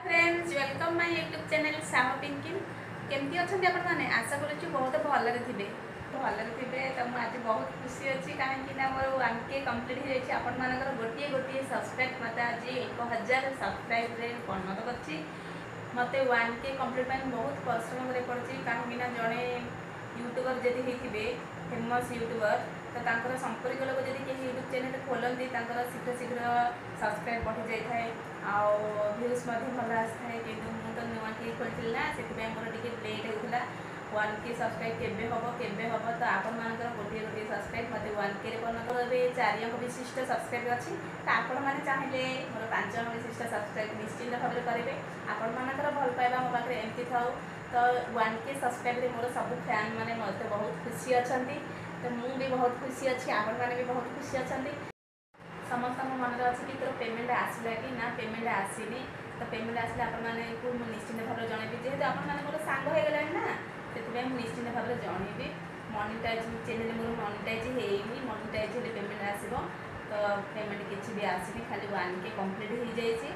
Friends, welcome my YouTube channel Sahu Pinki. କେମିତି ଅଛନ୍ତି ଆପଣମାନେ? ଆଶା କରୁଛି ବହୁତ ଭଲରେ ଥିବେ, ଭଲରେ ଥିବେ। ତ ମୁଁ ଆଜି ବହୁତ ଖୁସି ଅଛି, କାହିଁକି ନା ମୋର 1K complete ହେଇଯାଇଛି। ଆପଣମାନଙ୍କର ଗୋଟିଏ ଗୋଟିଏ ସବସ୍କ୍ରାଇବ୍ ମୋତେ ଆଜି 1000 ସବସ୍କ୍ରାଇବ୍ରେ ପରିଣତ କରିଛି। ମୋତେ 1K complete ପାଇଁ ବହୁତ ପରିଶ୍ରମ କରିବାକୁ ପଡ଼ୁଛି, କାହିଁକି ନା ଜଣେ ୟୁଟ୍ୟୁବର ଯଦି ହେଇଥିବେ, ଫେମସ୍ ୟୁଟ୍ୟୁବର, ତ ତାଙ୍କର ସମ୍ପର୍କୀୟ ଲୋକ ଯଦି କେହି ୟୁଟ୍ୟୁବ୍ ଚ୍ୟାନେଲ୍ ଖୋଲନ୍ତି, ତାଙ୍କର ଶୀଘ୍ର ଶୀଘ୍ର ସବସ୍କ୍ରାଇବ୍ ବଢ଼ିଯାଇଥାଏ ଆଉ ଭ୍ୟୁଜ୍ ମଧ୍ୟ ଭଲ ଆସିଥାଏ। କିନ୍ତୁ ମୁଁ ତ ନୂଆ କି ଖୋଲିଥିଲି ନା, ସେଥିପାଇଁ ମୋର ଟିକେ ଲେଟ୍ ହେଉଥିଲା। 1K subscribe କେବେ ହେବ, କେବେ ହେବ? ତ ଆପଣମାନଙ୍କର ଗୋଟିଏ ଗୋଟିଏ ସବସ୍କ୍ରାଇବ୍ ମୋତେ 1Kରେ ପରିଣତ। ଏବେ 4 ଅଙ୍କ ବିଶିଷ୍ଟ ସବସ୍କ୍ରାଇବ୍ ଅଛି। ତ ଆପଣମାନେ ଚାହିଁଲେ ମୋର 5 ଅଙ୍କ ବିଶିଷ୍ଟ ସବସ୍କ୍ରାଇବ୍ ନିଶ୍ଚିନ୍ତ ଭାବରେ କରିବେ। ଆପଣମାନଙ୍କର ଭଲ ପାଇବା ମୋ ପାଖରେ ଏମିତି ଥାଉ। ତ 1K ସବସ୍କ୍ରାଇବ୍ରେ ମୋର ସବୁ ଫ୍ୟାନ୍ ମାନେ ମୋତେ ବହୁତ ଖୁସି ଅଛନ୍ତି, ତ ମୁଁ ବି ବହୁତ ଖୁସି ଅଛି, ଆପଣମାନେ ବି ବହୁତ ଖୁସି ଅଛନ୍ତି। ସମସ୍ତଙ୍କ ମନରେ ଅଛି କି ତୋର ପେମେଣ୍ଟ ଆସିଲା କି ନା? ପେମେଣ୍ଟ ଆସିନି। ତ ପେମେଣ୍ଟ ଆସିଲେ ଆପଣମାନଙ୍କୁ ମୁଁ ନିଶ୍ଚିନ୍ତ ଭାବରେ ଜଣେଇବି। ଯେହେତୁ ଆପଣମାନେ ମୋର ସାଙ୍ଗ ହେଇଗଲାଣି ନା, ସେଥିପାଇଁ ମୁଁ ନିଶ୍ଚିନ୍ତ ଭାବରେ ଜଣେଇବି। ମନିଟାଇଜ୍ ଚ୍ୟାନେଲ୍ ମୋର ମନିଟାଇଜ୍ ହେଇନି। ମନିଟାଇଜ୍ ହେଲେ ପେମେଣ୍ଟ ଆସିବ। ତ ପେମେଣ୍ଟ କିଛି ବି ଆସିନି, ଖାଲି 1K କମ୍ପ୍ଲିଟ୍ ହେଇଯାଇଛି।